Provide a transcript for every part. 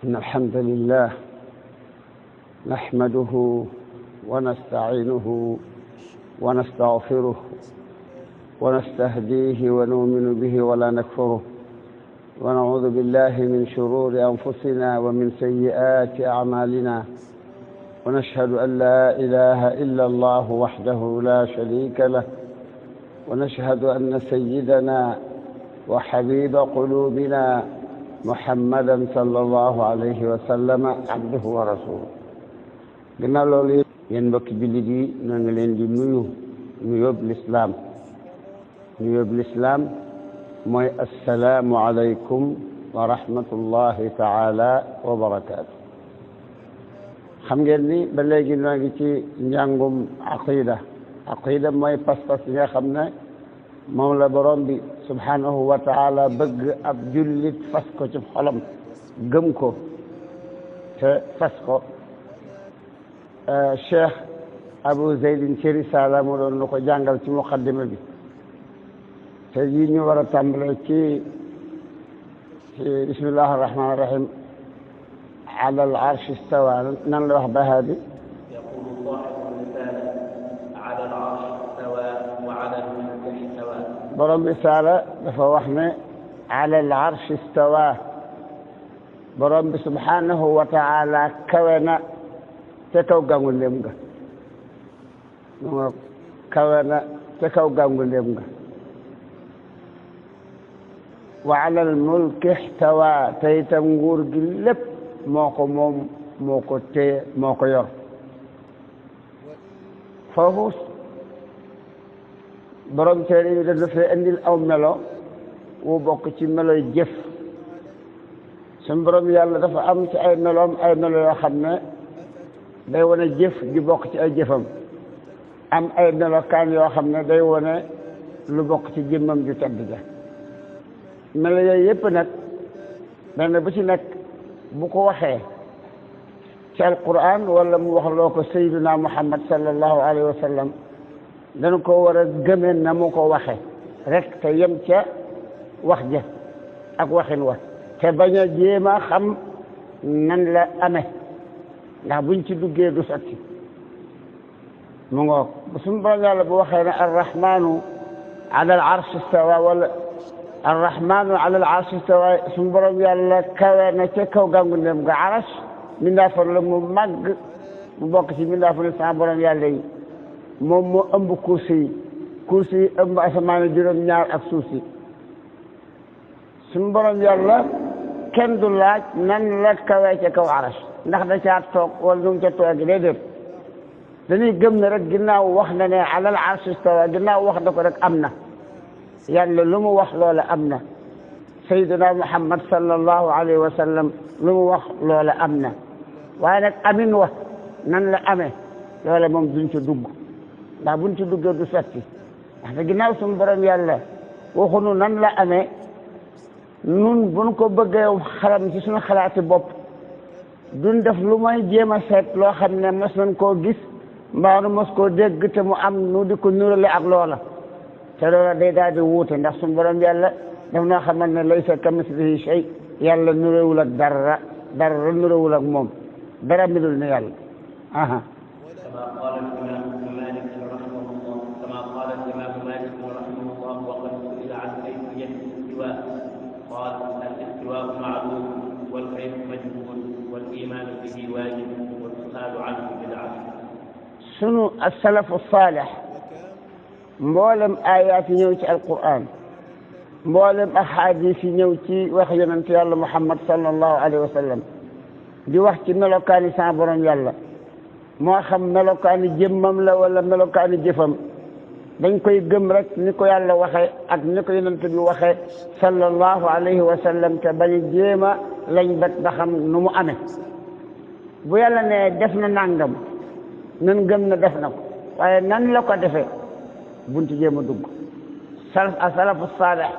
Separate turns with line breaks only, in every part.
إن الحمد لله نحمده ونستعينه ونستغفره ونستهديه ونؤمن به ولا نكفره ونعوذ بالله من شرور أنفسنا ومن سيئات أعمالنا ونشهد أن لا إله إلا الله وحده لا شريك له ونشهد أن سيدنا وحبيب قلوبنا محمدا صلى الله عليه وسلم عبده ورسوله ginnaaw loolu yéen mbokki jullit yi ñoo ngi leen di nuyób lislaam mooy assalaamu aleykum wa rahmatullahi taala wa barakaatu. xam ngeen ni ba léegi ñoo ngi ci njàngum aqida mooy pas-pas yi nga xam ne moom la borom bi subhanahu wa taala bëgg ab jullit fas ko ci xolam gëm ko te fas ko. Cheikh Abu Zaydin ci risaala mu doon lu ko jàngal ci muqaddima bi te yi ñu war a tàmbale ci bismillahi arrahmani irrahim ala al arsh istawa nan la wax bahaadi
yaqulu sahibu risala ala al arsh istawa wa ala al mulki istawa
borom risaala dafa wax ne ala al arsh istawa borom bi subhanahu wa taala kawe na te kaw gàngu ndéem nga kawe na te kaw gàngu ndéem nga wa alal mulki ihtawa te itam nguur gi lépp moo ko moom moo ko téye moo ko yor foofu borom téere yi dafa fee indil aw melo wu bokk ci meloy jëf suñu borom yàlla dafa am ci ay meloom ay melo yoo xam ne day wane jëf di bokk ci ay jëfam am ay melokaan yoo xam ne day wane lu bokk ci jëmmam ju tedd ja melo yooyu yëpp nag benn bu ci nekk bu ko waxee ci alquran wala mu wax loo ko sayyiduna muhammad sallallahu alayhi wa sallam dana ko war a gëme na mu ko waxe rek te yem ca wax ja ak waxin wa te bañ a jéem a xam nan la amee ndax buñ ci duggee du sotti mu ngoog suñu borom yàlla bu waxee ne arrahmanu ala al arsh istawa wala arrahmanu ala al arsh istawa suñu borom yàlla kawe na ca kaw gàngu ndéem nga arash mindaafar la mu màgg mu bokk ci mindaafar ne sama borom yàlla yi moom moo ëmb kursi yi ëmb asamaan juróom-ñaar ak suuf si suñu borom yàlla kenn du laaj nan la kawee ca kaw arash ndax da caa toog wala nu mu ca toog déedéet dañuy gëm ne rek ginnaaw wax na ne alal arsh istawa ginnaaw wax na ko rek am na yàlla lu mu wax loola am na sayyidina muhammad sallallahu alayhi wa sallam lu mu wax loola am na waaye nag amin wax nan la amee loola moom duñ ca dugg ndax buñ ci duggee du sotti ndax te ginnaaw suñu borom yàlla waxunu nan la amee nun buñ ko bëggee xalam ci suñu xalaati bopp duñ def lu may jéem a seet loo xam ne mos nañ koo gis mbaa nu mos koo dégg te mu am nu di ko nurale ak loola te loola day daal di wuute ndax suñu borom yàlla daf noo xamal ne laysa kamislihi shay yàlla nuréwul ak dara nuréwul ak moom dara melul ne yàlla aha
كما قال الإمام مالك رحمه الله وقد سئل عن كيفية الاستواء قال الاستواء معلوم والكيف مجهول والإيمان به واجب والسؤال عنه بدعة
sunu asalafu saalih mboolem ayaat yi ñëw ci alquran mboolem ahadis yi ñëw ci wax yonent yàlla muhammad sallallahu alayhi wa sallam di wax ci melokaani sa borom yàlla moo xam melokaani jëmmam la wala melokaani jëfam dañ koy gëm rek ni ko yàlla waxee ak ni ko yonent bi waxee sallallahu alayhi wa sallam te bañ jéem a lañ bat ba xam nu mu amee bu yàlla ne def na nàngam nan gëm na def na ko waaye nan la ko defee bunti jéem a dugg salafu saalih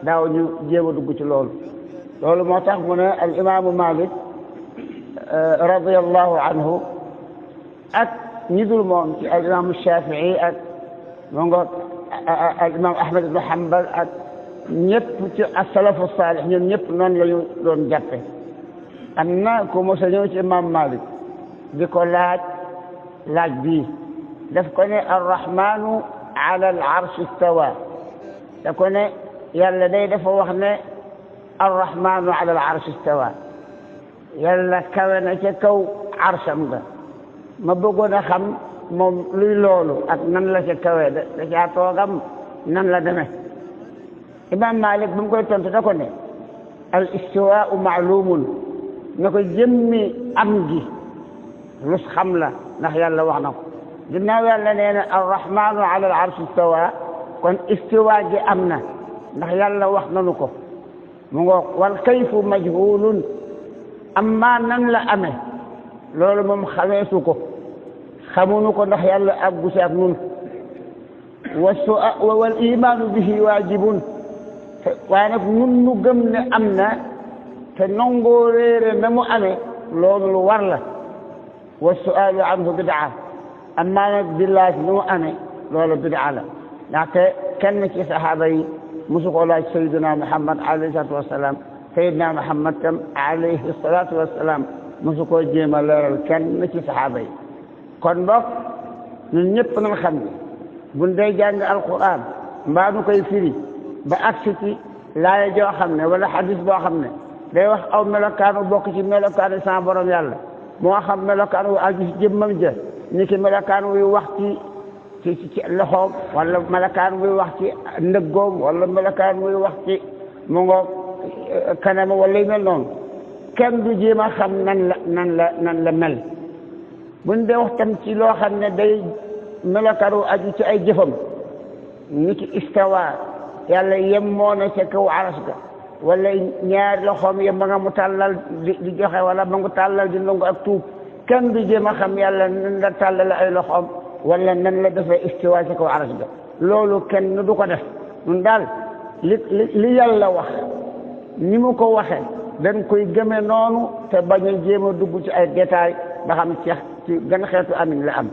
daaw ñu jéem a dugg ci loolu moo tax mu ne al imaamu Malik radiyallahu anhu ak ñi dul moom ci al imam Shafii ak moo ngoog al imam Ahmad ibn Hanbal ak ñëpp ci as-salafu salih ñoom ñëpp noonu la ñu doon jàppe am na ku mos a ñëw ci imam Malik di ko laaj bii daf ko ne arrahmanu ala al arsh istawa da ko ne yàlla day dafa wax ne arrahmanu ala al arsh istawa yàlla kawe na ca kaw arsham ga ma bëggoon a xam moom luy loolu ak nan la ca kawe da caa toogam nan la demee imam Malik bu mu koy tontu da ko ne al istiwaau maalumun na ko jëmmi am gi lus xam la ndax yàlla wax na ko ginnaaw yàlla nee na arrahmanu ala al arsh istawa kon istiwa gi am na ndax yàlla wax nanu ko mu ngoog wal kayfu majhulun amma nan la amee loolu moom xameesu ko xamunu ko ndax yàlla àggu si ak nun wal imaanu bihi waajibun waaye nag nun nu gëm ne am na te nangoo réere na mu amee loolu lu war la wa su'aalu anhu bidaa amma nag di laaj nu mu amee loolu bidaa la ndaxte kenn ci saxaaba yi mosu ko laaj sayyidina Muhammad alayhi salaatu wasalaam sayyidina Muhammad tam alayhi salaatu wasalaam mosu koo jéem a leeral kenn ci saxaaba yi kon boog ñun ñëpp nañ xam ne buñ dee jàng alquran mbaa nu koy firi ba agsi ci laaya joo xam ne wala xadis boo xam ne day wax aw melokaanu bokk ci melokaanu sa borom yàlla moo xam melokaan wu aju ci jëmmam ja ni ki melokaan wuy wax ci loxoom wala melokaan wuy wax ci ndëggoom wala melokaan wuy wax ci mu ngoog kanam wala yu mel noonu kenn du jéem a xam nan la mel buñ dee wax tam ci loo xam ne day melokaan wu aju ci ay jëfam ni ki istawa yàlla yemmoo na ca kaw aras ga wala ñaari loxoom yem ba nga mu tàllal di joxe wala ba nga tàllal di nangu ak tuub kenn du jéem a xam yàlla nan la tàllal ay loxoom wala nan la defee istiwa ca kaw aras ga loolu kenn du ko def ñun daal li yàlla wax ni mu ko waxee dañ koy gëme noonu te bañ a jéem a dugg ci ay détails ba xam ci gan xeetu amin la am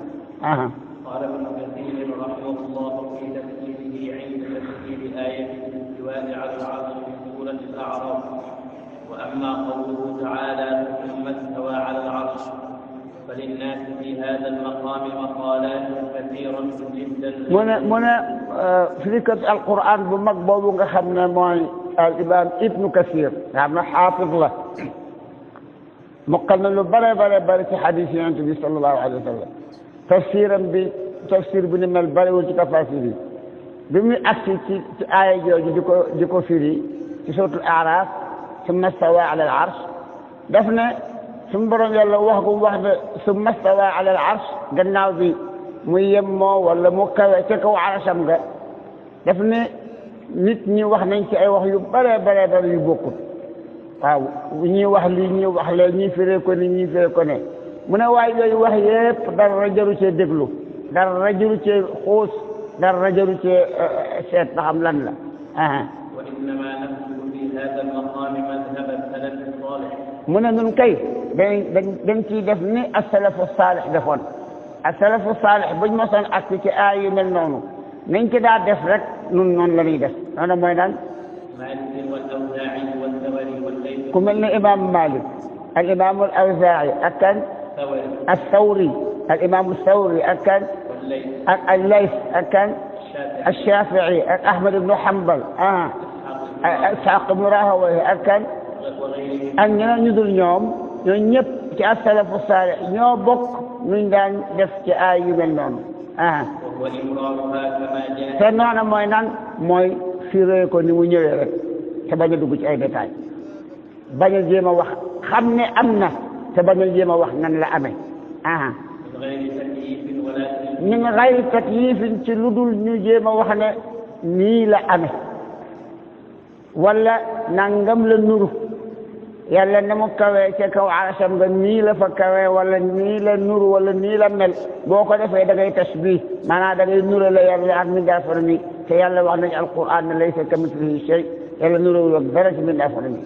قال ابن كثير رحمه الله في تفسيره عند تفسير آية الاستواء على العرش في سورة الأعراف وأما قوله تعالى ثم استوى على العرش فللناس في هذا المقام مقالات كثيرة جدا
من فكرة القرآن بمقبول خمنا معي الإمام ابن كثير يعني حافظ له مقلنا له بلا في حديث النبي صلى الله عليه وسلم تفسير بن الباري والتفاسير بمي أكسي في آية جوجو فيري في سورة الأعراف ثم استوى على العرش دفنا ثم برم يلا واحد ثم استوى على العرش قلنا بي ميمو ولا مكوى تكو على شمغة دفنا nit ñi wax nañ ci ay wax yu bare yu bokkul waaw ñi wax lii ñi wax lee ñi firee ko ni ñi firee ko ne mu ne waay yooyu wax yépp dara jaru cee déglu dara jaru cee xuus dara jaru cee seet ba xam lan la
wa innama nahdu fi hada almaqam madhhab as-salaf as-salih
mu ne nun kay dañ ciy def ni as-salaf as-salih defoon as-salaf as-salih buñ mosoon ak ci aay yu mel noonu nañ ci daa def rek nun noonu la ñuy def noonu mooy daan ku mel ne imam Malik al imam al Awzaa'i ak kan الثوري الإمام الثوري أكن الليث أكن الشافعي أحمد بن حنبل إسحاق بن راهويه أكن أن ندل يوم ñëpp ci as-salafu saalih ñoo bokk nuñ daan def ci ay yu mel noonu te noonu mooy nan mooy firee ko ni mu ñëwee rek te bañ a dugg ci ay détails bañ a jéem a wax xam ne am na te bañ a jéem a wax nan la amee min gayri takyifin ci lu dul ñu jéem a wax ne nii la amee wala nangam la nuru yàlla na mu kawee ca kaw arasam nga nii la fa kawee wala nii la nuru wala nii la mel boo ko defee da ngay tasbih maanaam da ngay nuru la yàlla ak mi daafara mi te yàlla wax nañu alquran ne laysa kamithlihi shay yàlla nuru ak dara ci mi daafara mi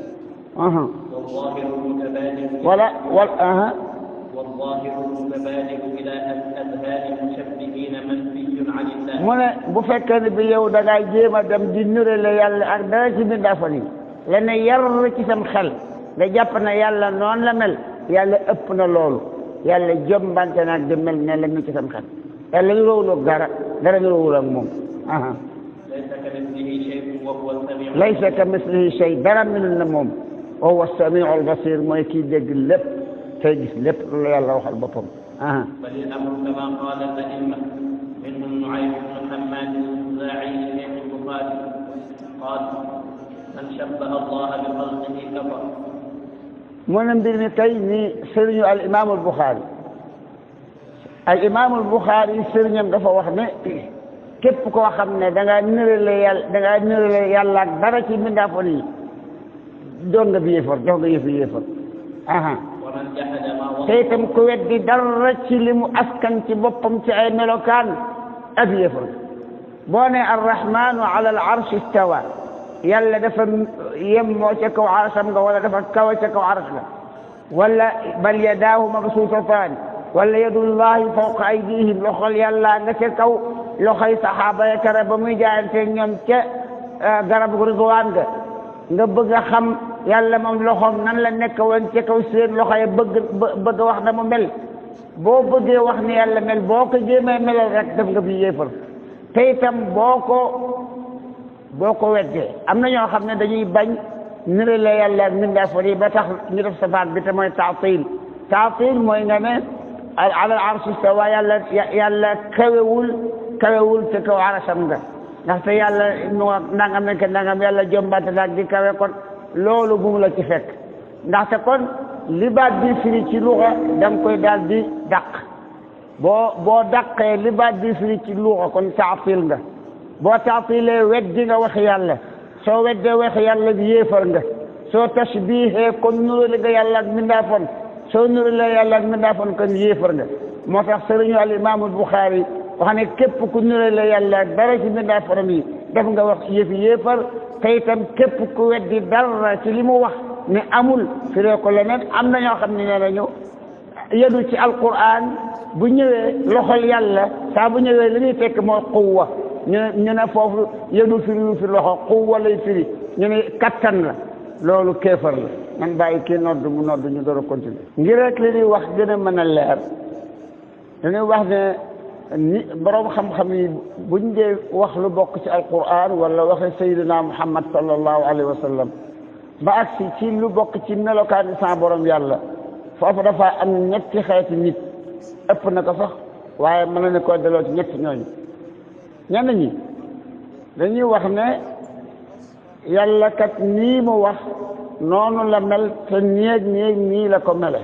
والظاهر المتبادر
ولا
والظاهر المتبادر إلى أذهان المشبهين منفي عن الله.
mu ne bu fekkee ne bi yow da ngaa jéem a dem di nurale yàlla ak dara ci mbindaafan yi la ne yar ci sam xel nga jàpp ne yàlla noonu la mel yàlla ëpp na loolu yàlla jombante naag di mel ne la ñu ci sam xel yàlla ñu róowul ak dara ñu róowul ak moom laysa ka mislihi shay dara melul na moom wa huwa as-samiu al-basir mooy kii dégg lépp tey gis lépp loolu yàlla waxal boppam
بل الأمر كما قال الأئمة منهم نعيم بن حماد الخزاعي شيخ البخاري قال من شبه الله بخلقه كفر.
mu ne mbir mi tey ni sëriñu al imaamul Buxaari al imaamul Buxaari sëriñam dafa wax ne képp koo xam ne da ngaa nirale yàlla ak dara ci mbindaafoon yi doon nga bi yéefar jox nga yëfi yéefar te itam ku weddi dara ci li mu askan ci boppam ci ay melokaan ab yéefar boo ne arrahmanu ala al arsh istawa yàlla dafa yemmoo ca kaw arasam nga wala dafa kawe ca kaw aras nga wala bal yadaahu mabsuutataan wala yadullahi fawqa aydihim loxol yàlla nga ca kaw loxoy saxaaba ya kara ba muy jaayante ñoom ca garabu ridwaan nga bëgg a xam yàlla moom loxoom nan la nekk woon ca kaw seen loxo yi bëgg wax na mu mel boo bëggee wax ni yàlla mel boo ko jéemee melal rek def nga bi yéefar te itam boo ko weddee am na ñoo xam ne dañuy bañ nirale yàlla ak mbindaafoon yi ba tax ñu def safaat bi te mooy taatil mooy nga ne ala al arsh istawa yàlla kawewul te kaw arasam nga ndaxte yàlla nangam nekk nangam yàlla jombante naag di kawe kon loolu bu mu la ci fekk ndaxte kon li baat bi firi ci luxa da nga koy daal di dàq boo dàqee li baat bi firi ci luxa kon taatil nga boo taatilee weddi nga wax yàlla soo weddee wax yàlla bi yéefar nga soo tashbiihee kon nurale nga yàlla ak mbindaafoon soo nurale yàlla ak mbindaafoon kon yéefar nga moo tax sëriñu al imaamul Buxaari wax ne képp ku nurale yàlla ak dara ci mbindaafoonam yi def nga wax yëfi yéefar te itam képp ku weddi dara ci li mu wax ne amul firee ko leneen am na ñoo xam ne nee nañu yadu ci alquran bu ñëwee loxol yàlla saa bu ñëwee li muy tekk mooy quwwa ñu ne foofu yadu firi fi loxo quwwa lay firi ñu ne kattan la loolu kéefar la man bàyyi kii nodd mu nodd ñu door a continuer ngir rek li ñuy wax gën a mën a leer dañuy wax ne ni borom xam-xam yi buñ dee wax lu bokk ci alquran wala waxe sayyidina muhammad sallallahu alayhi wa sallam ba agsi ci lu bokk ci melokaani sa borom yàlla foofu dafa am ñetti xeeti nit ëpp na ko sax waaye mën na koo delloo ci ñetti ñooñu ñenn ñi dañuy wax ne yàlla kat nii mu wax noonu la mel te nii la ko mele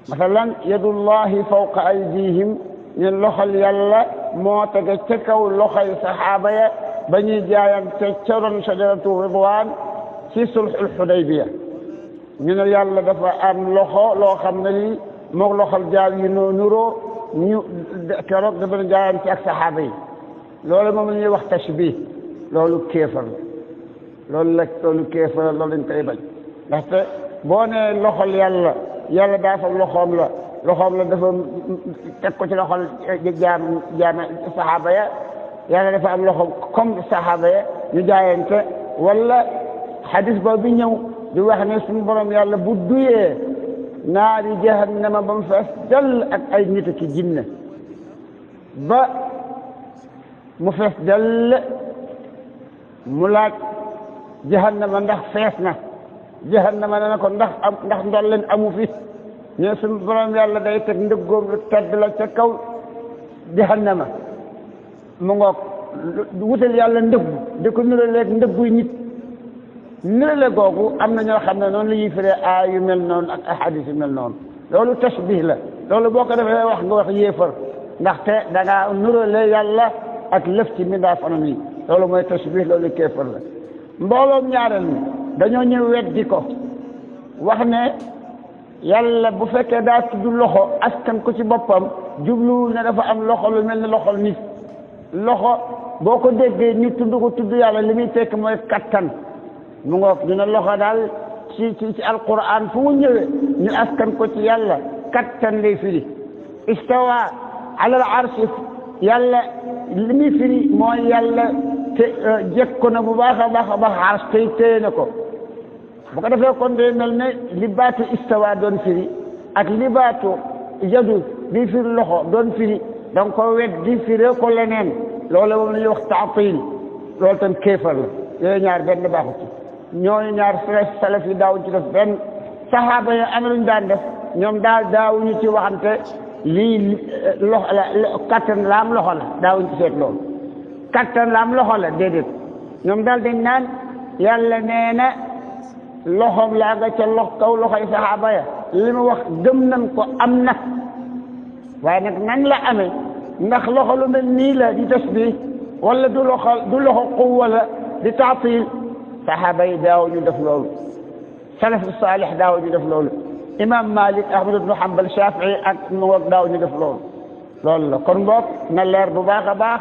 masalan yadullahi fawqa aydihim ñu loxol yàlla moo tege ca kaw loxoy saxaaba ya ba ñuy jaayante ca ron shajaratu ridwaan ci sulhul Hudaybiya ñu ne yàlla dafa am loxo loo xam ne lii moog loxol jaar yi noo nuroo ñu keroog dafa jaayante ak saxaaba yi loolu moom la ñuy wax tashbih loolu kéefar la loolu kéefar la loolu lañ koy bañ ndaxte boo nee loxol yàlla daa fa loxoom la dafa teg ko ci loxol jaam saxaaba ya yàlla dafa am loxo comme saxaaba ya ñu jaayante wala xadis boobu bi ñëw di wax ne suñu borom yàlla bu duyee naari jahannama ba mu fees dell ak ay nit ki jinne ba mu fees dell mu laaj jahannama ndax fees na jahannama ne na ko ndax ndolleen amu fi ne suñu borom yàlla day teg ndëggoom lu tedd la ca kaw jahannama mu ngoog wutal yàlla ndëggu di ko nuraleeg ndëgguy nit nurale googu am na ñoo xam ne noonu la ñuy firee aay yu mel noonu ak ahadis yu mel noonu loolu tashbih la loolu boo ko defee wax nga wax yéefar ndaxte da ngaa nurale yàlla ak lëf ci mbindaafanam yi loolu mooy tashbih loolu kéefar la mbooloom ñaareel mi dañoo ñëw weddi ko wax ne yàlla bu fekkee daa tudd loxo askan ko ci boppam jubluwul ne dafa am loxo lu mel ne loxol nit loxo boo ko déggee ñu tudd yàlla li muy tekk mooy kattan mu ngoog ñu ne loxo daal ci alquran fu mu ñëwee ñu askan ko ci yàlla kattan lay firi istawa ala al arsh yàlla li muy firi mooy yàlla te jekko na bu baax a baax a baax arsh tey téye na ko bu ko defee kon day mel ne li baatu istawa doon firi ak li baatu yadu di firi loxo doon firi donc ko wet di firee ko leneen loolu moom la ñuy wax taatil loolu tam kéefar la yooyu ñaar benn baaxu ci ñooñu ñaar salaf yi daawuñ ci def benn saxaaba yi am luñ daan def ñoom daal daawuñu ci waxante lii loxo la kattan la am loxo la daawuñ ci seet loolu kattan la am loxo la déedéet ñoom daal dañ naan yàlla nee na loxoom laa nga ca kaw loxoy saxaaba ya li mu wax gëm nañ ko am na waaye nag nan la amee ndax loxo lu mel nii la di tasbih wala du loxo quwwa la di taatil saxaaba yi daawuñu def loolu salafu saalix daawuñu def loolu imam Malik Ahmad ibn Hanbal Shafii ak mu ngoog daawuñu def loolu la kon boog na leer bu baax a baax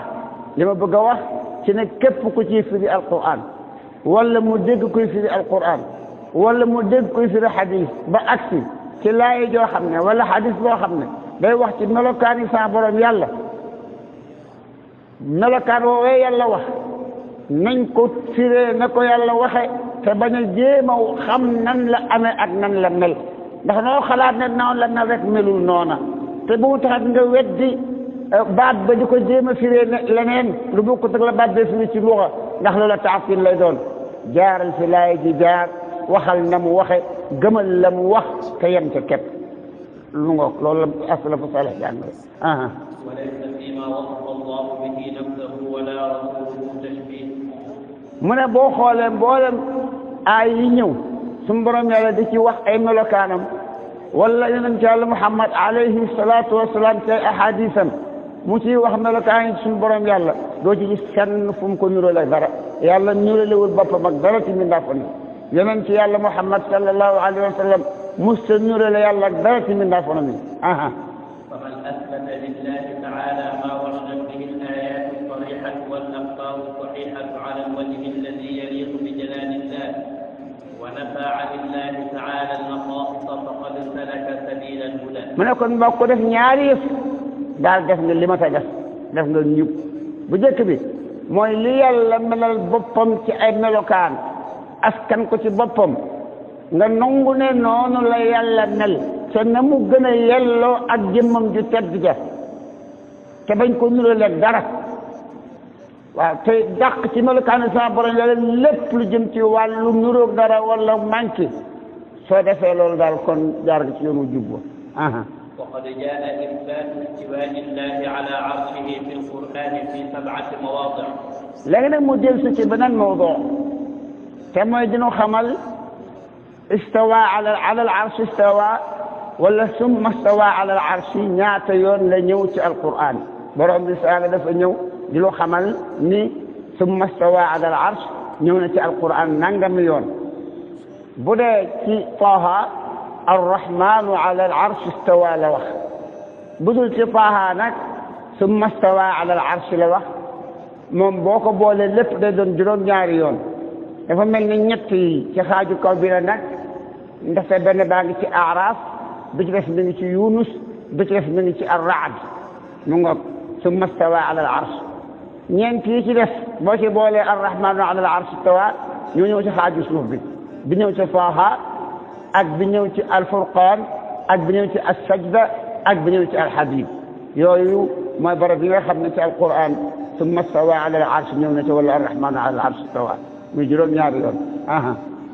li ma bëgg a wax ci ne képp ku ciy firi alquran wala mu dégg kuy firi alquran wala mu dégg kuy firi xadis ba agsi ci laaye joo xam ne wala xadis boo xam ne day wax ci melokaan yi sa borom yàlla melokaan woowee yàlla wax nañ ko firee na ko yàlla waxe te bañ a jéem a xam nan la amee ak nan la mel ndax noo xalaat ne noonu la mel rek melul noona te bu taxat nga weddi baat ba di ko jéem a firee leneen lu bokkut ak la baat bee firi ci luxa ndax loola taatil lay doon jaaral fi laay ji jaar waxal na mu waxe gëmal la mu wax te yem ca képp lu ngoog loolu la asalafu salih jàngale
وليس فيما وصف الله به نفسه ولا رسوله تشبيه
mu ne boo xoolee mboolem aay yi ñëw suñu borom yàlla di ci wax ay melokaanam wala yonent yàlla Muhammad alayhi salaatu wasalaam ci ay ahadisam mu ciy wax melokaan yi suñu borom yàlla doo ci gis kenn fu mu ko nurale dara yàlla nuralewul boppam ak dara ci mbindaafoon yi yonent yàlla Muhammad sallallahu alayhi wa sallam musta nurale yàlla ak dara ci mbindaafoon yi
فمن أثبت لله تعالى ما وردت به الآيات الصريحة والأخبار الصحيحة على الوجه الذي يليق بجلال الله ونفى عن الله تعالى النقائص فقد سلك سبيل الهدى. من
يكون موقف def ñaari yëf daal def nga li ma ta def nga ñub bu jëkk bi mooy li yàlla melal boppam ci ay melokaan askan ko ci boppam nga nangu ne noonu la yàlla mel te na mu gën a yelloo ak jëmmam ju tedd ja te bañ ko nurale dara waaw te dàq ci melokaanu sama borom yàlla lépp lu jëm ci wàllu nuróog dara wala manqué soo defee loolu daal kon jaar ci yoonu jubba
وقد جاء إثبات استواء الله على عرشه في القرآن في 7 مواضع.
léegi nag mu jël si ci beneen mawdu te mooy dinu xamal istawa ala al arsh istawa wala summa stawa ala al arshi ñaata yoon la ñëw ci alquran borom bi saala dafa ñëw di lu xamal ni summa stawa ala al arsh ñëw na ci alquran nangami yoon bu dee ci Taaha arrahmanu ala al arsh istawa la wax bu dul ci Taaha nag summa stawa ala al arsh la wax moom boo ko boolee lépp day doon juróom-ñaari yoon dafa mel ni ñett yi ci xaaju kaw bi la nag ndaxte benn baa ngi ci Aaraaf bi ci def mi ngi ci Yunus bi ci def mi ngi ci Ar-Ra'd mu ngoog summa stawa ala al-arsh ñeent yi ci def boo ci boolee ar-rahmanu ala al-arsh stawa ñoo ñëw ci xaaju suuf bi ñëw ci Taaha ak bi ñëw ci al-Furqaan ak bi ñëw ci as-Sajda ak bi ñëw ci al-Hadid yooyu mooy barab yi nga xam ne ci alquran summa stawa ala al-arsh ñëw na ci wala ar-rahmanu ala al-arsh stawa muy juróom-ñaari yoon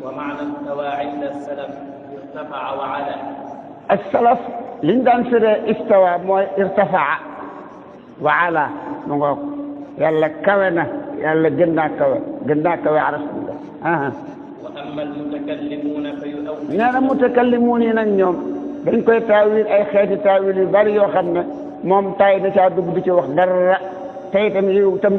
ومعنى استوى عند السلف ارتفع وعلى.
السلف لندن سر استوى موي ارتفع وعلى نغوك يلا كونا يلا جنا كوي عرش الله.
واما المتكلمون فيؤولون.
نانا متكلمون نيوم dañ koy taawil ay xeeti taawil yu bari yoo xam ne moom tay da caa dugg du ci wax dara te itam yow itam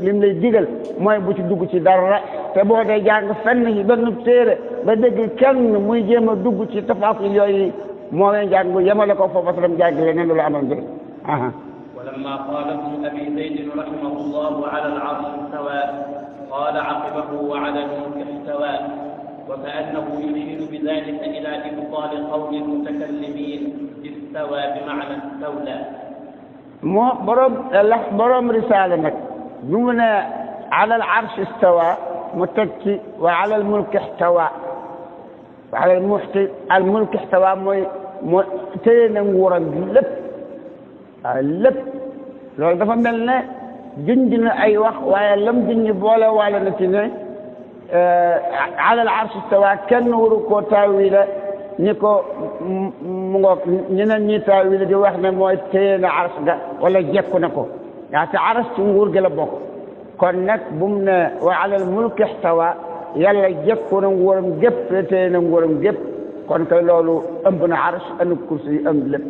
lim lay digal mooy bu ci dugg ci dara te boo dee jàng fenn ci benn téere ba dégg kenn muy jéem a dugg ci tafaasil yooyu moo lay jàng yemale ko foofu asalaam jàng leneen lu amal njëriñ.
ولما قال ابن ابي زيد رحمه الله على العرش استوى قال عقبه وعلى الملك استوى وكأنه يشير بذلك إلى إبطال قول المتكلمين استوى بمعنى استولى.
moo borom risaala nag bu mu ne ala al arsh istawa mu teg ci wa ala al mulk ihtawa wa ala al mulk ihtawa mooy téye na nguuram bi lépp lépp loolu dafa mel ne junj na ay wax waaye lam junj boole waale na ci ne ala al arsh istawa kenn waru koo taawila ni ko mu ngoog ñeneen ñi taawila di wax ne mooy téye na arsh ga wala jekku na ko yaa te arsh ci nguur gi la bokk kon nag bu mu ne wa ala al mulk ihtawa yàlla jekku na nguuram gépp te téye na nguuram gépp kon kay loolu ëmb na arsh ëmb kursi yi ëmb lépp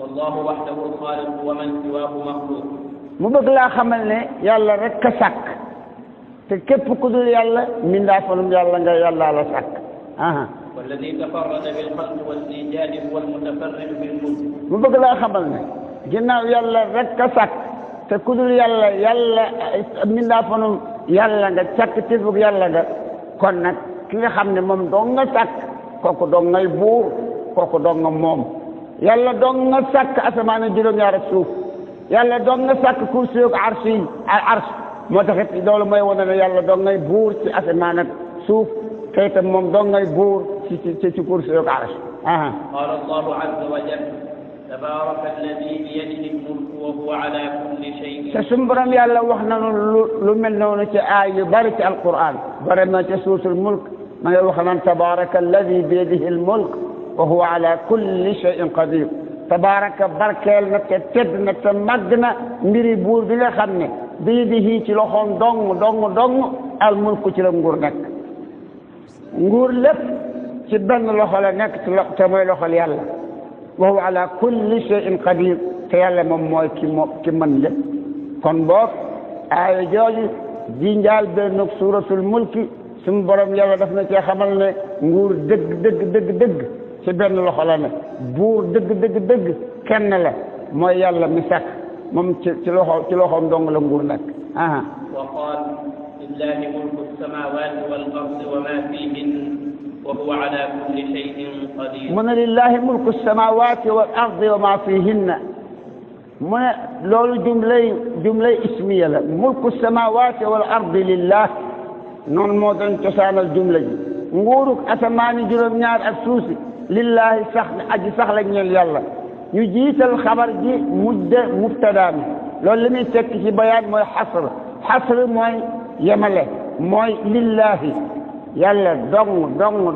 wallahu wahdahu al-khaliq wa man siwahu makhluq.
mu bëgg laa xamal ne yàlla rek a sàkk te képp ku dul yàlla mindaafanum yàlla nga yàlla la sàkk.
والذي تفرد بالخلق والإيجاد هو المتفرد بالملك.
mu bëgg laa xamal ne ginnaaw yàlla rek a sàkk te ku dul yàlla yàlla mindaafanum yàlla nga sàkk ci bug yàlla nga kon nag ki nga xam ne moom dong nga sàkk kooku dong ngay buur kooku dong nga moom. yàlla dong nga sàkk asamaan juróom-ñaar ak suuf yàlla dong nga sàkk kursi ak arsh yi arsh moo taxit loolu mooy wane ne yàlla dong ngay buur ci asamaan ak suuf te itam moom dong ngay buur ci kursi ak arsh.
قال الله عز وجل تبارك الذي بيده الملك وهو على كل شيء.
te suñu borom yàlla wax nañu lu mel noonu ci aay yu bari ci alquran bari na ci suuratul mulk ma ngi wax naan tabaraka alladi biyadihi almulk wa huwa ala kulli shay'in qadir. tabaraka barkeel na te tedd na te màgg na mbiri buur bi nga xam ne biyadihi ci loxoom dong almulk ci la nguur nekk. nguur lépp ci benn loxo la nekk te mooy loxol yàlla wa huwa ala kulli shay'in qadir te yàlla moom mooy ki mën lépp. kon boog aaya jooju di njaal benn suuratul mulki suñu borom yàlla daf na cee xamal ne nguur dëgg ci benn loxo la ne buur dëgg kenn la mooy yàlla mi sàkk moom ci loxoom dong la nguur nekk.
wa qaal lillahi mulku samawati wal ardi wa ma fihin wa huwa ala kulli shay'in qadir.
mu ne lillahi mulku samawati wal ardi wa ma fihinna mu ne loolu jumlay ismiya la mulku samawati wal ardi lillah noonu moo doon cosaanal jumla ji nguuruk asamaani juróom-ñaar ak suusi lillahi sax aji sax la ñeel yàlla ñu jiital xabar ji mujde mubtada mi loolu li muy tekki ci bayaan mooy xasr mooy yemale mooy lillahi yàlla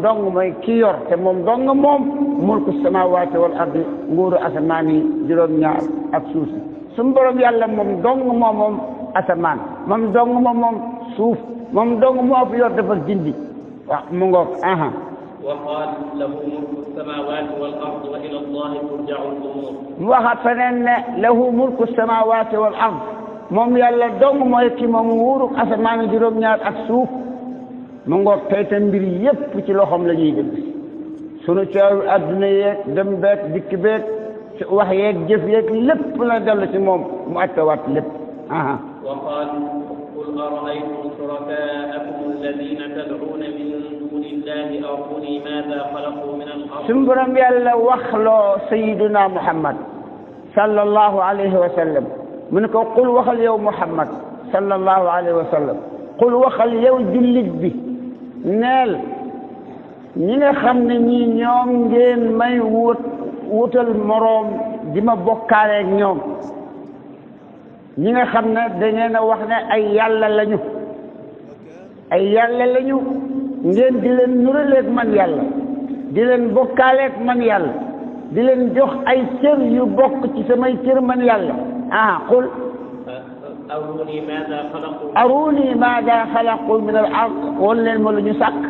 dong mooy ki yor te moom dong moom mulku samawati wal ardi nguuru asamaani juróom-ñaar ak suusi suñu borom yàlla moom dong moom asamaan moom dong moom suuf moom dong moo fi yor dafa dindi waaw mu ngoog.
وقال له ملك السماوات والأرض وإلى الله ترجع الأمور.
mu waxaat feneen ne lahu mulku samawati wal ard moom yàlla dong mooy ki moom nguuruk asamaan juróom-ñaar ak suuf mu ngoog tey te mbir yépp ci loxoom la ñuy jëm sunu caaru adduna yeeg dem beeg dikk beeg wax yeeg jëf yeeg lépp la dellu ci moom mu attawaat lépp.
وقال قل أرأيتم شركاءكم الذين تدعون من دون الله أروني ماذا خلقوا من الأرض.
suñu borom yàlla waxloo sayyiduna Muhammad sallallahu alayhi wa sallam mu ne ko qul waxal yow Muhammad sallallahu alayhi wa sallam qul waxal yow jullit bi neel ñi nga xam ne ñii ñoom ngeen may wutal moroom di ma bokkaale ak ñoom ñi nga xam ne dangeen a wax ne ay yàlla lañu ngeen di leen nuraleeg man yàlla di leen bokkaaleeg man yàlla di leen jox ay cër yu bokk ci samay cër man yàlla. qul aruni maada xalaqu min al ard won leen ma lu ñu sàkk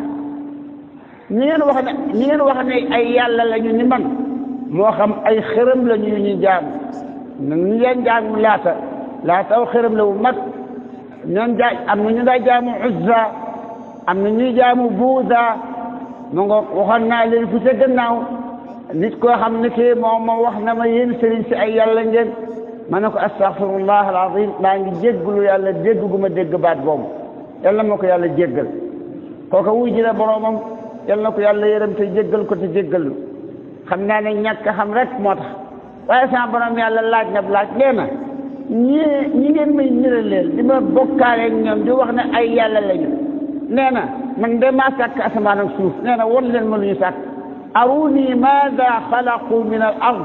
ñi ngeen wax ne ay yàlla lañu ni man moo xam ay xërëm lañu yu ñu jaam ñu leen jaamu laata aw xërëm la wu mag am na ñu daa jaamu Uzza am na ñuy jaamu Buuda mu nga waxoon naa leen fu ca gannaaw nit koo xam ne kii moom wax na ma yéen sëriñ si ay yàlla ngeen ma ne ko astaghfirullah alazim maa ngi jéggalu yàlla dégg gu ma dégg baat boobu yàlla ma ko yàlla jéggal kooka wuy ji na boroomam yàlla na ko yàlla yërëm te jéggal ko te jéggal xam naa ne ñàkk xam rek moo tax waaye sama borom yàlla laaj na laaj nee na ñi ngeen may niraleel di ma bokkaale ak ñoom di wax ne ay yàlla lañu nee na man de maa sàkk asamaan ak suuf nee na won leen ma lu ñu sàkk aruni maada xalaqu min al ard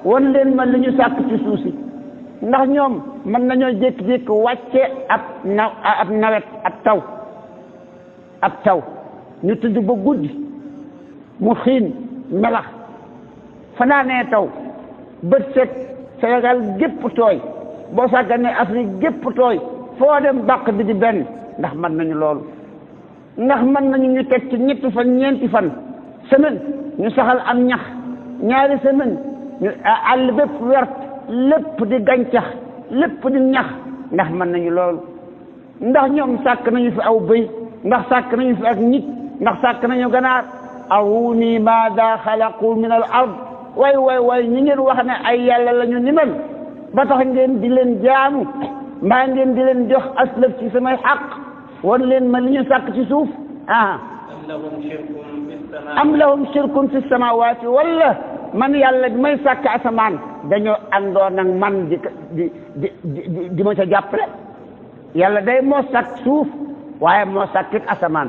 won leen ma lu ñu sàkk ci suuf si ndax ñoom mën nañoo jékki-jékki wàcce ab nawet ab taw ñu tudd ba guddi mu xiin melax fanaanee taw bët set Sénégal gépp tooy boo sàgganee Afrique gépp tooy foo dem bàq bi di benn ndax mën nañu loolu ndax mën nañu ñu teg ci ñetti fan ñeenti fan semaine ñu saxal am ñax ñaari semaine ñu àll bépp wert lépp di gàncax lépp di ñax ndax mën nañu loolu ndax ñoom sàkk nañu fi aw bëy ndax sàkk nañu fi ak nit ndax sàkk nañu ganaar aruni maada xalaqu min al ard way ñi ngeen wax ne ay yàlla lañu ni man ba tax ngeen di leen jaamu mbaa ngeen di leen jox aslëf ci samay xaq wan leen ma li ñu sàkk ci suuf am lahum shirkun fi samawati wala man yàlla bi may sàkk asamaan dañoo àndoon ak man di ma ca jàppale yàlla day moo sàkk suuf waaye moo sàkkit asamaan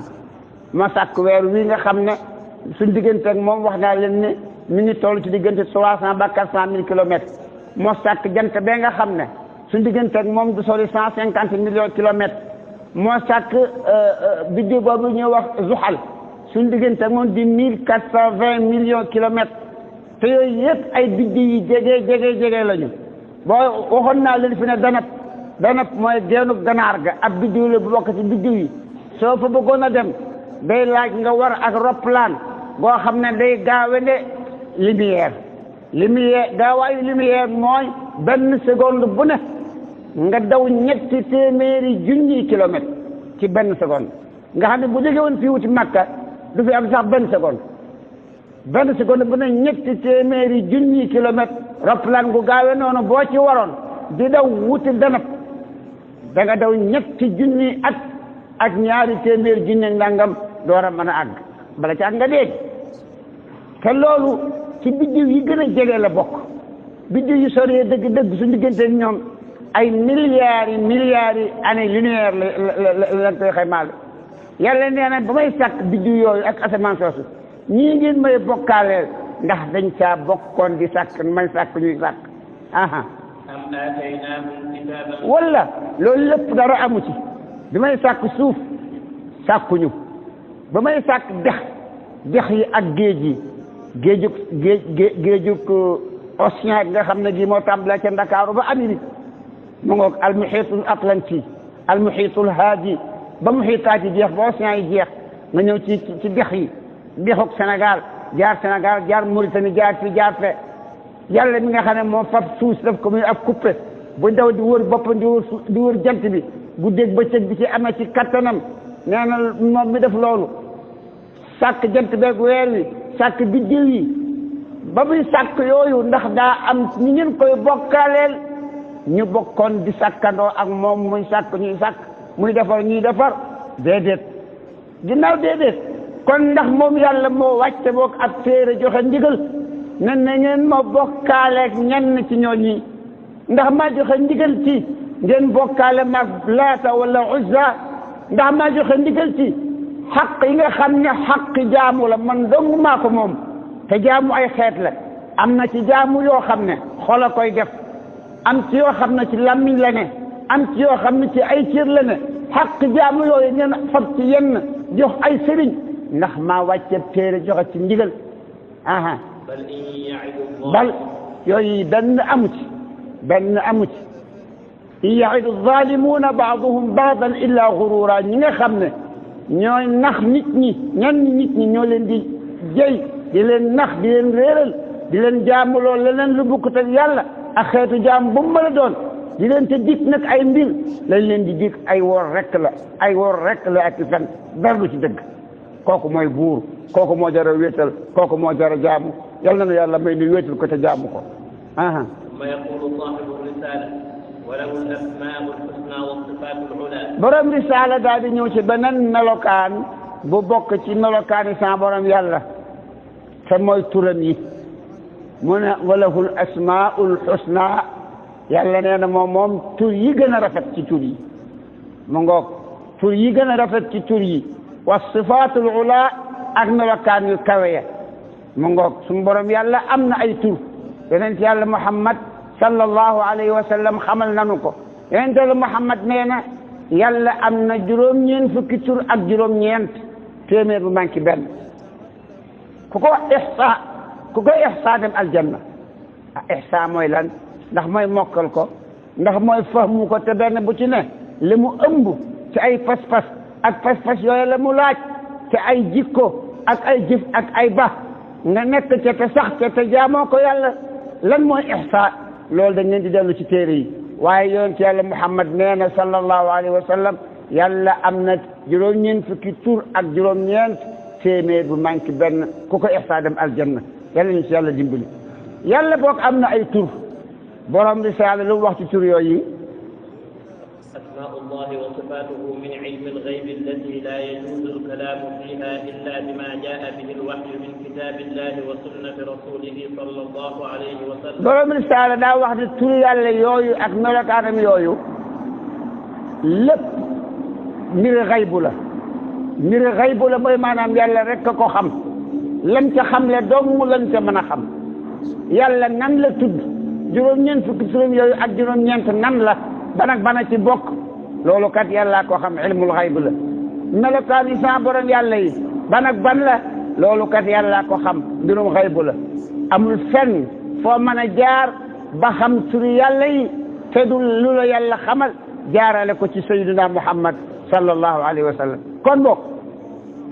moo sàkk weer wi nga xam ne suñ diggante ak moom wax naa leen ne mi ngi toll ci diggante 300 ba 400 000 kilomètres moo sàkk jant bee nga xam ne suñ diggante ak moom du sori 150 millions kilomètres moo sàkk biddiw boobu ñuy wax zuxal suñ diggante ak moom di 1420 millions kilomètres te yooyu yëpp ay biddiw yi jege lañu boo waxoon naa leen fi ne danab mooy geenu ganaar ga ab biddiw la bu bokk ci biddiw yi soo fa bëggoon a dem day laaj nga war ak roplaan boo xam ne day gaawe ne lumière gaawaayu lumière mooy benn seconde bu ne nga daw 200 junni kilomètres ci benn seconde nga xam ne bu jóge woon fii wuti Makka du fi am sax benn seconde bu ne 200 junni kilomètres roplaan gu gaawe noonu boo ci waroon di daw wuti danab da nga daw 2 junni at ak 200 junni ndàngam door a mën a àgg bala ci àgg nga dee te loolu ci biddiw yi gën a jege la bokk biddiw yi soree dëgg su diggante ñoom ay milliards yi année lumière la koy xaymaal yàlla nee na ba may sàkk biddiw yooyu ak asamaan soosu ñii ngeen may bokkaaleel ndax dañ caa bokkoon di sàkk may sàkk ñuy sàkk wala loolu lépp dara amu ci bi may sàkk suuf sàkkuñu ba may sàkk dex yi ak géejug océan nga xam ne gi moo tàmbalee ca Ndakaaru ba Amérique mu ngoog almuhitul atlantique almuhitul haadi ba muhitaat yi jeex ba océan yi jeex nga ñëw ci dex yi dexuk Sénégal jaar Mauritanie jaar fe yàlla mi nga xam ne moo fab suuf daf ko muy ab coupé bu daw di wër boppam di wër jant bi guddeeg bëccëg bi ci amee ci kattanam nee na moom mi def loolu sàkk jant beeg weer wi sàkk biddiw yi ba muy sàkk yooyu ndax daa am ñi ngeen koy bokkaaleel ñu bokkoon di sàkkandoo ak moom muy sàkk ñuy sàkk muy defar ñuy defar déedéet ginnaaw déedéet kon ndax moom yàlla moo wàcce boog ab téere joxe ndigal ne na ngeen ma bokkaaleeg ñenn ci ñooñi ndax maa joxe ndigal ci ngeen bokkaale mag Laata wala Uzza ndax maa joxe ndigal ci xaq yi nga xam ne xaqi jaamu la man dong maa ko moom te jaamu ay xeet la am na ci jaamu yoo xam ne xol a koy def am ci yoo xam ne ci làmmiñ la ne am ci yoo xam ne ci ay cër la ne xaq jaamu yooyu ngeen fab ci yenn jox ay sëriñ ndax maa wàcce téere joxe ci ndigal bal yooyu benn amu ci in ya'idu zalimuuna ba'duhum ba'dan illa gurura ñi nga xam ne ñooy nax nit ñi ñoo leen di jëy di leen nax di leen réeral di leen jaamuloo leneen lu bukkut ak yàlla ak xeetu jaam bu mu mën a doon di leen te dig nag ay mbir lañ leen di dig ay wor rek la ak fen dara du ci dëgg kooku mooy buur kooku moo jar a wéetal kooku moo jar a jaamu yal na yàlla may nu wéetal ko te jaamu ko
ثم يقول صاحب الرسالة وله الأسماء الحسنى والصفات العلى
borom risaala daal di ñëw ci beneen melokaan bu bokk ci melokaani sa borom yàlla te mooy turam yi mu ne walahul asmaul husna yàlla nee na moom tur yi gën a rafet ci tur yi mu ngoog tur yi gën a rafet ci tur yi wa sifatul ula ak melokaan yu kawe ya mu ngoog suñu borom yàlla am na ay tur yonent yàlla Muhammad sallallahu alayhi wa sallam xamal nanu ko yonent yàlla Muhammad nee na yàlla am na juróom-ñeent fukki tur ak juróom-ñeent téeméer bu manqué benn ku ko ihsa dem aljanna ihsa mooy lan ndax mooy mokkal ko ndax mooy fahmu ko te benn bu ci ne li mu ëmb ci ay pas-pas ak pas-pas yooyu la mu laaj te ay jikko ak ay jëf ak ay ba nga nekk ca te sax ca te jaamoo ko yàlla lan mooy ihsa loolu dañ leen di dellu ci téere yi waaye yonent yàlla Muhammad nee na sallallahu alayhi wa sallam yàlla am na juróom-ñeent fukki tur ak juróom-ñeent téeméer bu manqué benn ku ko ihsa dem aljanna yàlla ñu ci yàlla dimbali yàlla boog am na ay tur borom bi saala lu wax ci tur yooyu
أسماء الله وصفاته من علم الغيب التي لا يجوز الكلام فيها إلا بما جاء به الوحي من كتاب الله وسنة رسوله صلى الله عليه وسلم
borom bi saala daa wax ne tur yàlla yooyu ak melokaanam yooyu lépp mbiri xaybu la mbiri xaybu la mooy maanaam yàlla rek ko xam lam ca xam le dong lañ ca mën a xam yàlla nan la tudd juróom-ñeent fukki turam yooyu ak juróom-ñeent nan la ban ak ban a ci bokk loolu kat yàlla ko xam ilmul xayb la melokaan yi sa borom yàlla yi ban ak ban la loolu kat yàlla ko xam mbirum xayb la amul fenn foo mën a jaar ba xam turi yàlla yi te du lu la yàlla xamal jaarale ko ci sayyidina Muhammad sallallahu alayhi wa sallam kon bokk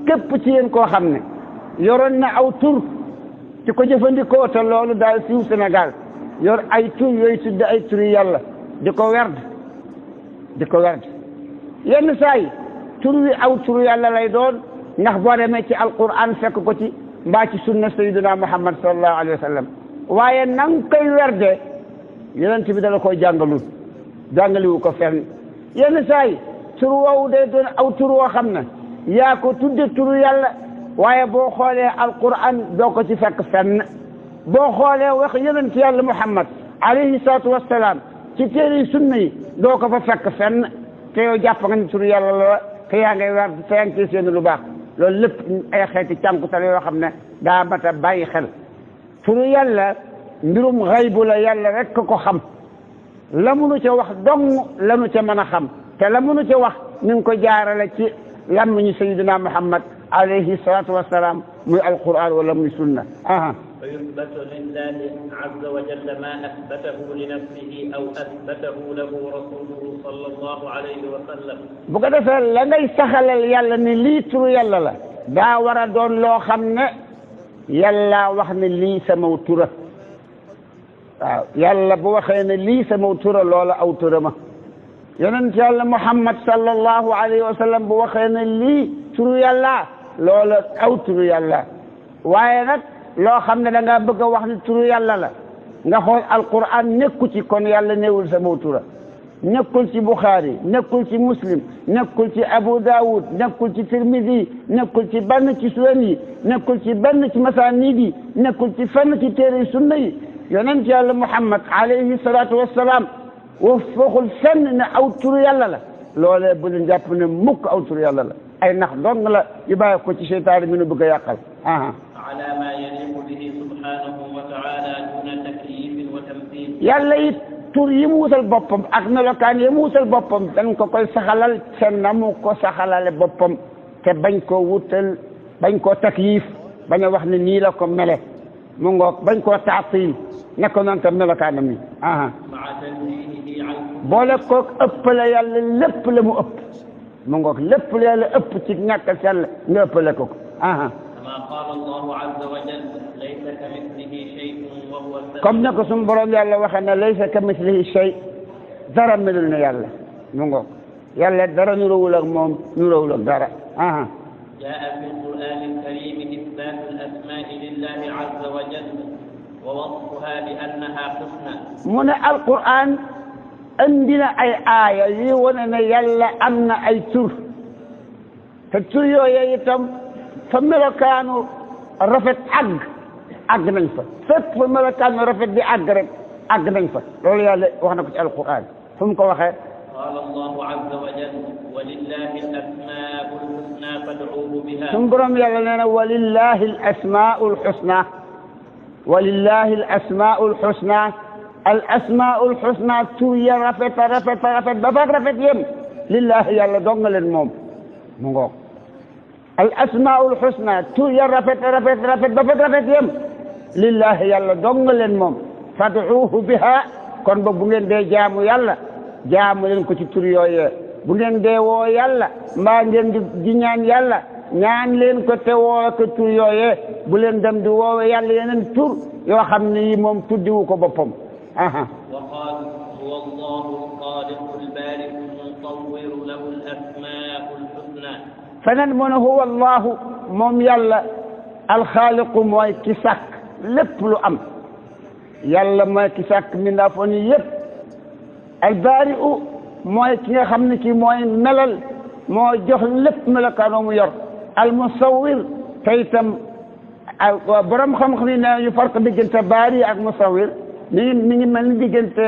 képp ci yéen koo xam ne yoroon na aw tur ci ko jëfandikoo te loolu daal siiw Sénégal yor ay tur yooyu tudd ay turi yàlla di ko werd yenn saa yi tur wi aw turu yàlla lay doon ndax boo demee ci alquran fekk ko ci mbaa ci sunna sayyidina Muhammad sallallahu alayhi wa sallam waaye na nga koy werde yonent bi dala koy jàngaliwu ko fenn yenn saa yi tur woowu day doon aw tur woo xam ne yaa ko tudde turu yàlla waaye boo xoolee alquran doo ko ci fekk fenn boo xoolee wax yonent yàlla Muhammad alayhi salaatu wassalaam ci téere sunna yi doo ko fa fekk fenn te yow jàpp nga ni turu yàlla la te yaa ngay weer te yaa ngi ciy seen lu baax loolu lépp ay xeeti cànkutal yoo xam ne daa mat a bàyyi xel turu yàlla mbirum xaybu la yàlla rek ko xam la munu ca wax dong la nu ca mën a xam te la munu ca wax ni nga ko jaarale ci làmmiñu sayyidina Muhammad alayhi salaatu wassalaam muy alquran wala muy sunna
فيثبت لله عز وجل ما أثبته لنفسه أو أثبته له رسوله صلى الله عليه وسلم
bu ko defee la ngay saxalal yàlla ni lii turu yàlla la daa war a doon loo xam ne yàlla wax ne lii sama tura waaw yàlla bu waxee ne lii sama tura loola aw tura ma yonent yàlla Muhammad sallallahu alayhi wa sallam bu waxee ne lii turu yàlla loola aw turu yàlla waaye nag loo xam ne da ngaa bëgg a wax ni turu yàlla la nga xool alquran nekku ci kon yàlla néewul sama tura nekkul ci Bukhari nekkul ci Muslim nekkul ci Abu Dawud nekkul ci Tirmidhi nekkul ci benn ci sunan yi nekkul ci benn ci masanid yi nekkul ci fenn ci téere sunna yi yonent yàlla Muhammad alayhi salaatu wassalaam waxul fenn ne aw turu yàlla la loolee bu leen jàpp ne mukk aw turu yàlla la ay nax dong la yu bàyyi ko ci seytaane mi nu bëgg a yàqal
على ما يليق به سبحانه وتعالى دون تكييف وتمثيل
yàlla it tur yi mu wutal boppam ak melokaan yi mu wutal boppam dañ ko koy saxalal te na mu ko saxalale boppam te bañ koo wutal bañ koo takyif bañ a wax ne nii la ko mele mu ngoog bañ koo taatil ne ko noonu tam melokaanam ni boole koog ëppale yàlla lépp la mu ëpp mu ngoog lépp la yàlla ëpp ci ñàkk sell nga ëppale ko
كما قال الله عز وجل ليس كمثله شيء وهو السميع
comme ne ko suñu borom yàlla waxee ne laysa kamithlihi shay dara melul ne yàlla mu ngoog yàlla dara nuróowul ak moom nuróowul ak dara
جاء في القرآن الكريم إثبات الأسماء لله عز وجل ووصفها بأنها حسنى
mu ne alquran andi na ay aaya yi wane ne yàlla am na ay tur te tur yooyu itam fa melokaanu rafet àgg àgg nañ fa fépp fa melokaan rafet di àgg rek àgg nañ fa loolu yàlla wax na ko ci alquran fu mu ko waxee
قال الله عز وجل ولله الأسماء الحسنى فادعوه بها
suñu borom yàlla nee na walillahi al asmaul husna walillahi al asmaul husna al asmaul husna tur ya rafet rafet rafet ba fa rafet yem lillahi yàlla dong nga leen moom mu ngoog al asmaul husna tur ya rafet rafet rafet ba fa rafet yem lillahi yàlla dong nga leen moom fad'uuhu biha kon ba bu ngeen dee jaamu yàlla jaamu leen ko ci tur yooyee bu ngeen dee woo yàlla mbaa ngeen di ñaan yàlla ñaan leen ko te woo ko tur yooyee bu leen dem di woowe yàlla yeneen tur yoo xam ne yi moom tuddiwu ko boppam
وقال هو الله الخالق البارئ المصور له الأسماء الحسنى
feneen mu ne huwa allahu moom yàlla alxaaliqu mooy ki sàkk lépp lu am yàlla mooy ki sàkk mbindaafoon yi yëpp albaari'u mooy ki nga xam ne ki mooy melal moo jox lépp melokaanoo mu yor almusawwir te itam borom xam-xam yi ne ñu farq diggante baari ak musawwir mi ngi mel ni diggante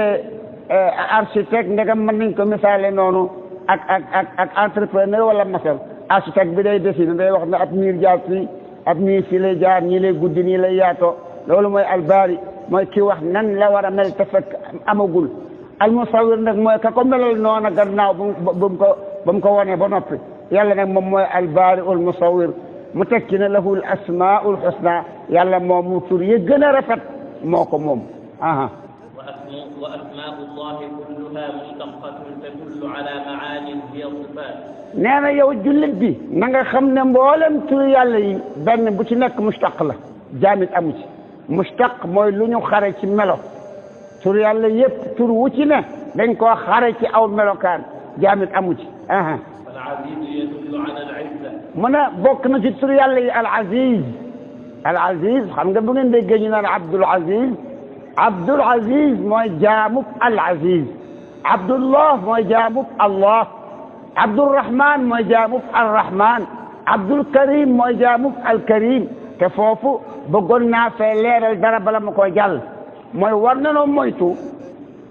architecte ndegam mën nañ ko misaale noonu ak entrepreneur wala maçon architecte bi day dessiner day wax ne ab miir jaar fii ab miir fii lay jaar nii lay guddi nii lay yaatoo loolu mooy albaari mooy ki wax nan la war a mel te fekk amagul almusawwir nag mooy ka ko melal noona gannaaw ba mu ko wonee ba noppi yàlla nag moom mooy albaari ul musawwir mu tekki ne lahu al asmaul husna yàlla moom mu tur yi gën a rafet moo ko moom
وأسماء الله كلها مشتقة تدل على معاني هي صفات
nee na yow jullit bi na nga xam ne mboolem tur yàlla yi benn bu ci nekk mustaq la jaamit amu ci mustaq mooy lu ñu xare ci melo tur yàlla yëpp tur wu ci ne dañ koo xare ci aw melokaan jaamit amu ci
العزيز يدل على العزة
mu ne bokk na ci tur yàlla yi al aziz xam nga bu ngeen déggee ñu naan Abdul Aziz mooy jaamub al aziz Abdullah mooy jaamub Allah Abdurrahman mooy jaamub al rahman Abdul Karim mooy jaamub al karim te foofu bëggoon naa fee leeral dara bala ma koy jàll mooy war nañoo moytu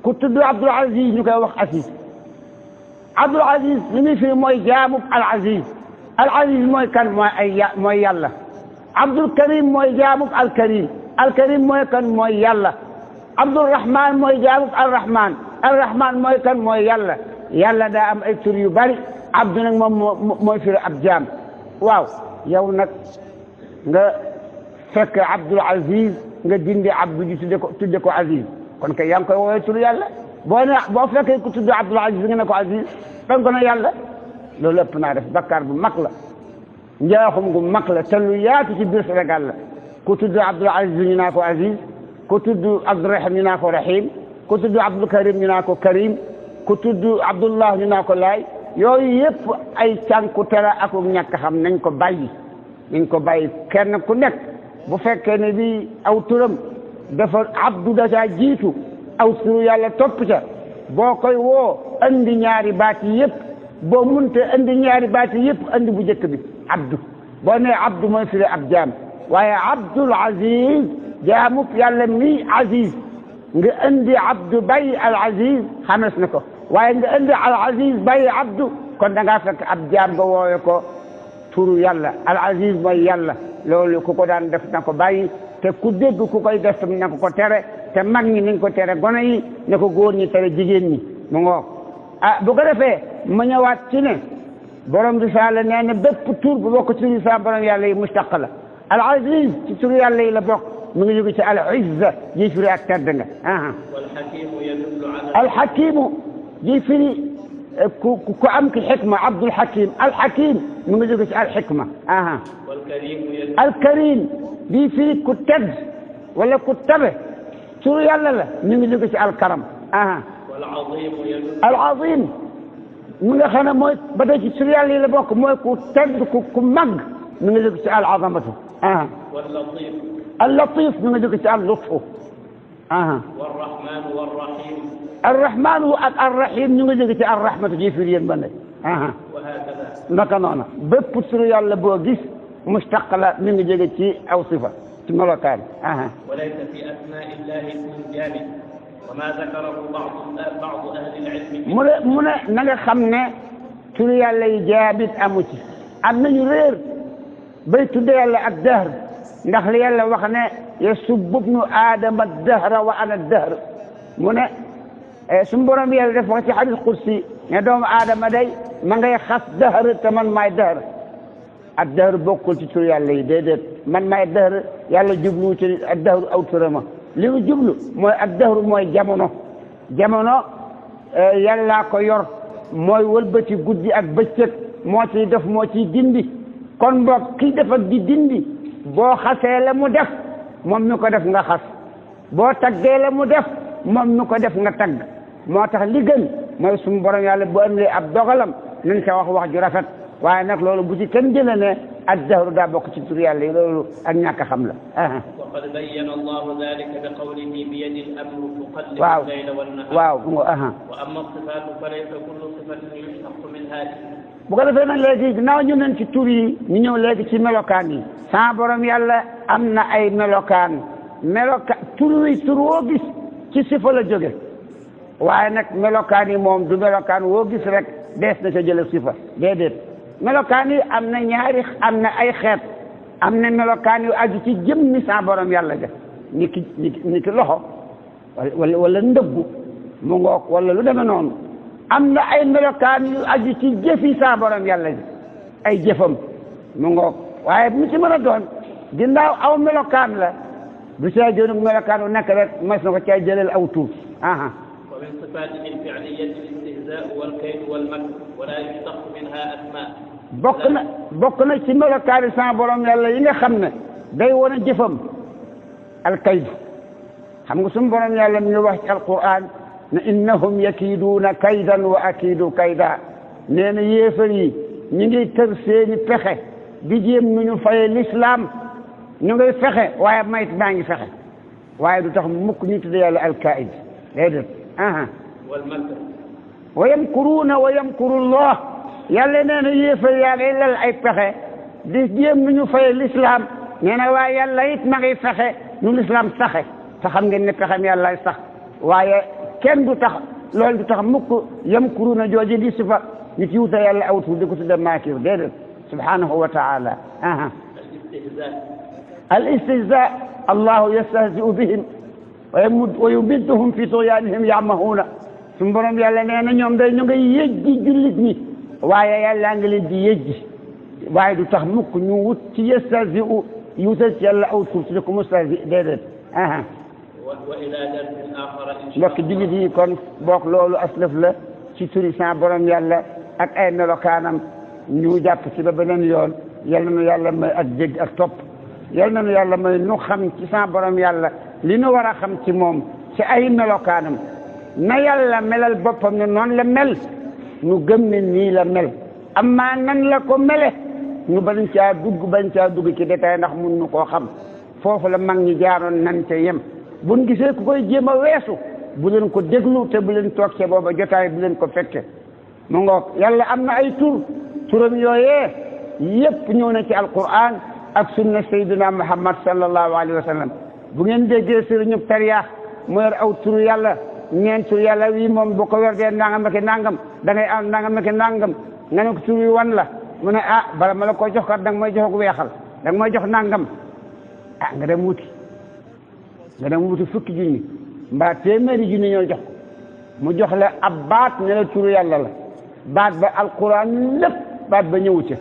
ku tudd Abdul Aziz ñu koy wax Aziz Abdul Aziz li muy firi mooy jaamub al aziz mooy kan mooy yàlla Abdul Karim mooy jaamub al karim mooy kan mooy yàlla Abdurrahman mooy jaamub al rahman mooy kan mooy yàlla daa am ay tur yu bari abdu nag moom mooy firi ab jaam waaw yow nag nga fekk Abdul Aziz nga dindi abdu ji tudde ko Aziz kon kay yaa ngi koy woowee tur yàlla boo fekkee ku tudd Abdul Aziz nga ne ko Aziz danga ko ne yàlla loolu ëpp naa def bakkaar bu mag la njaaxum gu mag la te lu yaatu ci biir Sénégal la ku tudd Abdul Aziz ñu naa ko Aziz ku tudd Abdurrahim ñu naa ko Rahim ku tudd Abdul Karim ñu naa ko Karim ku tudd Abdullah ñu naa ko Laay yooyu yëpp ay cànku tera ak ñàkk xam nañ ko bàyyi kenn ku nekk bu fekkee ne bi aw turam dafa abdu dacaa jiitu aw turu yàlla topp ca boo koy woo andi ñaari baat yi yëpp boo munte andi ñaari baat yi yëpp andi bu njëkk bi abdu boo nee abdu mooy firi ab jaam waaye Abdul Aziz jaamub yàlla mi Aziz nga andi abdu bay al aziz xames na ko waaye nga andi al aziz bay abdu kon da ngaa fekk ab jaam nga woowe ko turu yàlla al aziz mooy yàlla loolu ku ko daan def na ko bàyyi te ku dégg ku koy def tam na ko tere te mag ñi nañ ko tere gone yi ne ko góor ñi tere jigéen ñi mu ngoog bu ko defee ma ñëwaat ci ne borom risaala nee na bépp tur bu bokk ci risaala borom yàlla yi mustaq la al aziz ci turu yàlla yi la bokk mu ngi jóge ci al izza ji firi ak tedd nga al hakimu ji firi ku am ki xikma abdul hakim al hakim mu ngi jóge ci al xikma al karim ji firi ku tedd wala ku tabe turu yàlla la mu ngi jóge ci al karam al azim mi nga xam ne mooy ba tey ci turu yàlla yi la bokk mooy ku tedd ku mag mi ngi jóge ci al azamatu اللطيف من ذلك اللطف
والرحمن والرحيم
الرحمن والرحيم من ذلك الرحمة جيفيرين بني
وهكذا
نكنا بيب سوري الله بوغيس مشتق من ذلك أو صفة ci melokaan
وليس في أسماء الله اسم جامد وما ذكره بعض أهل العلم
mu ne na nga xam ne tur yàlla yi jaabit amu ci am nañu réer bay tudde yàlla ak dahr ndax li yàlla wax ne yasubbu ibnu aadama dahra wa ana dahr mu ne suñu borom yàlla def wax ci hadis qudsi ne doomu aadama day ma ngay xas dahr te man maay dahr ak dahr bokkul ci tur yàlla yi déedéet man maay dahr yàlla jublu ci ak dahr aw turama li mu jublu mooy ak dahr mooy jamono yàllaa ko yor mooy wëlbati guddi ak bëccëg moo ciy def moo ciy dindi kon boog kii def ak di dindi boo xasee la mu def moom mi ko def nga xas boo taggee la mu def moom mi ko def nga tagg moo tax li gën mooy suñu borom yàlla bu andee ab dogalam nañ ca wax ju rafet waaye nag loolu bu ci kenn jëlee ne ad-dahru daa bokk ci tur yàlla yi loolu ak ñàkk xam la
وقد بين الله ذلك بقوله بيد الأمر تقلب الليل والنهار وأما الصفات فليس كل صفة يشتق منها
bu ko defee nag léegi ginnaaw ñu nen ci tur yi ñu ñëw léegi ci melokaan yi sa borom yàlla am na ay melokaan tur woo gis ci sifa la jóge waaye nag melokaan yi moom du melokaan woo gis rek dees na ca jële sifa déedéet melokaan yi am na ay xeet am na melokaan yu aju ci jëmmi sa borom yàlla ja ni ki loxo wala ndëggu mu ngoog wala lu demee noonu am na ay melokaan yu aju ci jëfi sa borom yàlla ja ay jëfam mu ngoog waaye mu ci mën a doon ginnaaw aw melokaan la du see jënu melokaan wu nekk rek mas na ko cay jëleel aw tuur
ومن صفاته الفعلية الاستهزاء والكيد والمكر ولا يشتق منها أسماء
bokk na ci melokaani sa borom yàlla yi nga xam ne day wane jëfam alkaydu xam nga suñu borom yàlla mi ngi wax ci alquran ne innahum yakiiduuna kaydan wa akiidu kayda nee na yéefar yi ñu ngi tër seeni pexe di jéem nu ñu fayee l'islam ñu ngay fexe waaye mayit maa ngi fexe waaye du tax mukk ñu tudde yàlla alkaid déedéet
والمكر
ويمكرون ويمكر الله yàlla nee na yéefar yaa ngay lal ay pexe di jéem nu ñu fay l'islam nee na waaye yàlla it ma ngi fexe nu l'islam saxe te xam ngeen ne pexem yàlla sax waaye kenn du tax loolu du tax mukk yamkuruna jooju di sifa ñu ci wuta yàlla awtu di ko tudde maakir déedéet subhanahu wa taala الاستهزاء الله يستهزئ بهم ويمدهم في طغيانهم يعمهون suñu borom yàlla nee na ñoom day ñu ngay yëjji jullit ñi waaye yàlla nga leen di yëjji waaye du tax mukk ñu wut ci yastahzi'u yu wutal ci yàlla aw tur tudde ko mustahzi déedéet
وإلى درس آخر إن شاء
mbokk jullit yi kon bokk loolu aslëf la ci turi sa borom yàlla ak ay melokaanam ñu jàpp ci ba beneen yoon yal na nu yàlla may ak jégg ak topp yal na nu yàlla may nu xam ci sa borom yàlla li nu war a xam ci moom ci ay melokaanam na yàlla melal boppam ne noonu la mel nu gëm ne nii la mel amma nan la ko mele nu bañ caa dugg ci détail ndax mun nu koo xam foofu la mag ñi jaaroon nan ca yem buñ gisee ku koy jéem a weesu bu leen ko déglu te bu leen toog ca booba jotaay bu leen ko fekke mu ngoog yàlla am na ay turam yooyee yépp ñëw na ci alquran ak sunna sayyidina muhammad sallallahu alayhi wa sallam bu ngeen déggee sëriñu tariyaax mu yor aw turu yàlla ñeen tur yàlla wi moom bu ko werdee nangam ak nangam da ngay am nangam ak nangam nga ne ko tur wi wan la mu ne bala ma la ko jox kat danga may jox ak weexal danga may jox nangam nga dem wuti fukki junni mbaa téeméeri junni ñoo jox mu jox la ab baat ne la turu yàlla la baat ba alquran lépp baat ba ñëwu ca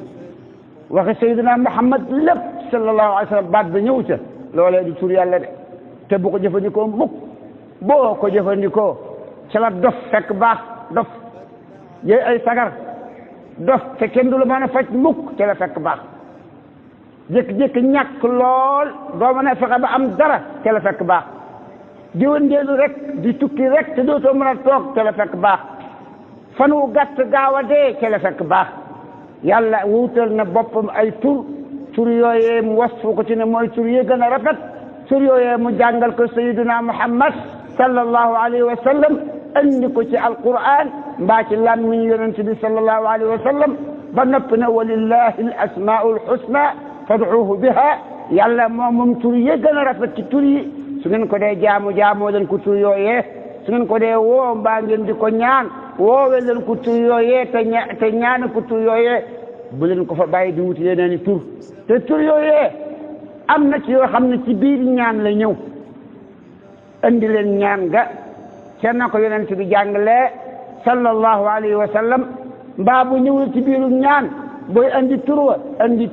waxe sayyidina muhammad lépp sallallahu alayhi wa sallam baat ba ñëwu ca loolee du turu yàlla de te bu ko jëfandikoo mukk boo ko jëfandikoo ca la dof fekk baax dof yooyu ay sagar dof te kenn du la mën a faj mukk ca la fekk baax jékki-jékki ñàkk lool doo mën a fexe ba am dara ca la fekk baax di wëndeelu rek di tukki rek te dootoo mën a toog ca la fekk baax fan wu gàtt gaaw a dee ca la fekk baax yàlla wuutal na boppam ay tur yooyee mu wasfu ko ci ne mooy tur yi gën a rafet tur yooyee mu jàngal ko sayyidina muhammad sallallahu alayhi wa sallam andi ko ci alquran mbaa ci làmmiñ yonent bi sallallahu alayhi wa sallam ba noppi ne walillahi al asmaa'ul husna fad'uuhu biha yàlla moom tur yi gën a rafet ci tur yi su ngeen ko dee jaamoo leen ko tur yooyee su ngeen ko dee woo mbaa ngeen di ko ñaan woowee leen ko tur yooyee te ñaan ko tur yooyee bu leen ko fa bàyyi di wuti yeneen i tur te tur yooyee am na ci yoo xam ne ci biir ñaan la ñëw andi leen ñaan ga ca na ko yonent bi jàngalee sallallahu alayhi wa sallam mbaa bu ñëwul ci biiru ñaan booy andi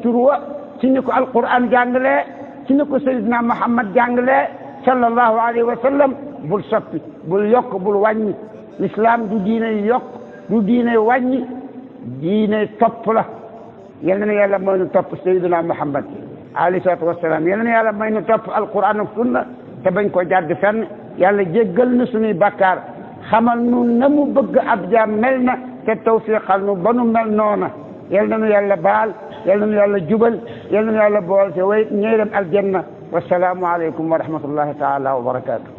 turwa ci ni ko alquran jàngalee ci ni ko sayyidina Muhammad jàngalee sallallahu alayhi wa sallam bul soppi bul yokk bul wàññi l'islam du diine yokk du diine wàññi diine topp la yal na yàlla mooy nu topp sayyidina Muhammad alayhi salaatu wasalaam yal na yàlla may nu topp alquran ak sunna te bañ ko jàdd fenn yàlla jéggal na suñuy bakkaar xamal nu na mu bëgg ab jaam mel na te tawfiqal nu ba nu mel noona yal na nu yàlla baal yal na nu yàlla jubal yal na nu yàlla bool te way ñëy dem aljanna wasalaamu aleykum wa rahmatullahi taala wa barakaatu